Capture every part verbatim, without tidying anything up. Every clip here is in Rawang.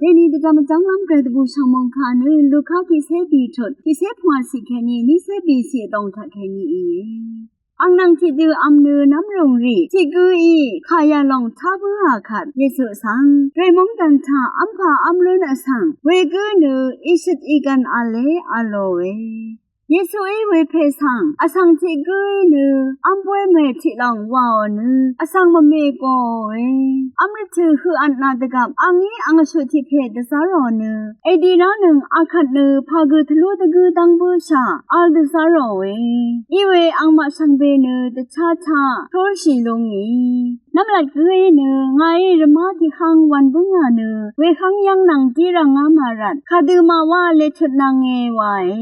Dèni dvgvm vjv́nglv́m gvray dvbù shv̀ngmòng kà nø Luka tiqcé bì tut tiqcé pvngwà ciq kèní nícé bì ciq vdòng taq kèní íe. Àng nvng tiqdø vm nø nv́mrùng rì tiq gǿí kà yalòng tá bǿà kvt Yesu svng rèmóng dv̀n taq v́mpà v́m lún vsvng wegǿ nø ìshøt ìgv̀n v̄le v̄lòe. Yesuí wepè svng vsvng tiq gǿí nø v́m bóy mè tiq lòng wàò nø vsvng mvme goòe. V́m rvtø̀ høq vtna dvgvp angí ang vshuq tiq pè dvzv́rò nø èdi ránøng akvt nø pà gø tvlú dvgǿ dv́ng bǿshà vl dvzv́ròe. Iwe angmaq shvngbe nø dvchá taq tórshì lúngì. Nv́mlat gǿí nø ngàí rvmá tiqhv́ng wv̄n bǿngà nø wehv́ng yv́ng nvng dí rvngá màrvt kadø màwá lètut nvnge wae.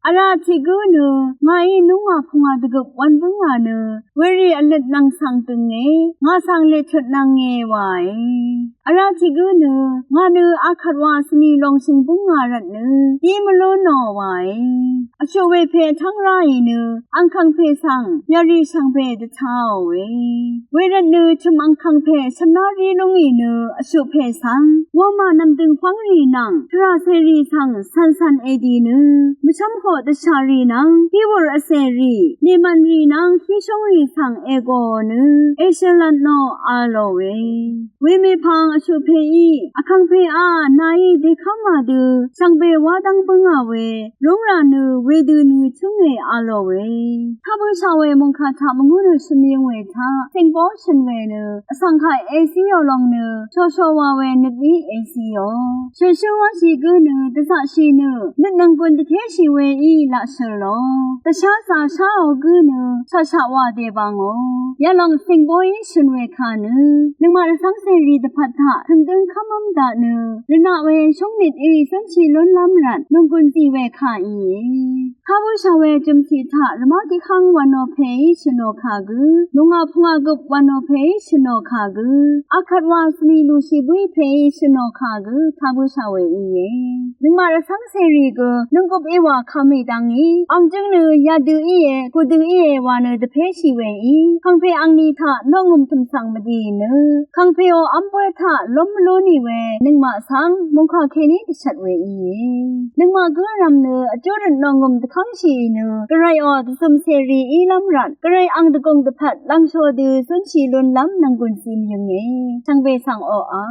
Vrá tiq gǿ nø ngàí núngà pungà dvgøp wv̄n bǿngà nø werì vløt nvng svng dønge ngà svng lètut nvnge wae. Vrá tiq gǿ nø ngà nø akvt wa svmi longshøng bǿngà rvtnø dí mvlú nò wae. Vshuq wepè vtv́ng ráì nø angkvngpè svng yarì shvngbe dvtāòe. Wervtnø chø̀m angkvngpè shvmná rí lúngì nø vshuq pè svng wamà nv̀mdø̀ng pv́ngrì nvng tvrà cèrì svng cv̀ncv̀n èdì nø mvshv́mhoq dvshàrì nvng híwùr vcèrì nìmv̀nrì nvng híshóngrì svng ègòò nø èshø̀lvtnò v̄lòe. Wemèpvng vshuq pèí vkàngpèá nàí dèkv́mà dø shvngbe wá dv́ng bǿngà we rúngrà nø wedø nø túnge v̄lòe. Tá bǿshà we mòngkà taq mvngú nø shø̀myøng we taq cìngbó shø̀n we nø vsvng kaq ècíò lòng nø shòshò wa we nøt í ècíò. Shø̀nshǿ wáshì gǿ nø dvzaqshì nø nøt nv̀nggùn dvtéshì weí laq shø̀lò. Dvshá zà sháò gǿ nø shaqshaq wà dèbàngò. Yalòng cìngbóí shø̀n we kà nø nøngmaq rvcv́ng cèrì dvpvt taq tø̀ngdǿng kv́mv́m daq nø rvnaq we shóngnit í zúnshì lúnlv́m rvt nònggùn zì we kà íe. Tá bǿshà we jø̀mciq taq rvmá tiqhv́ng wv̀nò pèí shø̀nò kà gø nòngà pungà gøp wv̀nò pèí shø̀nò kà gø akvt wa svmi lùshì bǿí pèí shø̀nò kà gø tá bǿshà we íe. Nøngmaq rvcv́ng cèrì gø nònggùp í wà kà mì dvngí ang jǿng nø yadø íe gudø íe wa nø dvpéshì weí kàngpè angni taq noqngø̀m tø̀m svng mvdì nø kàngpèò v́m bóy taq lóm mvlú nì we nøngmaq svng mòngkà kèní dvshvt we íe. Nøngmaq gǿ vrv̀m nø vjú røt noqngø̀m dvkv́ngshìì nø gvrayò dvzø̀m cèrì ílv́m rvt gvray ang dvgùng dvpvt lv̀ngshò dø zúnshì lúnlv́m nv̀nggùn zì mvyø̀nge shvngbe svng oqà.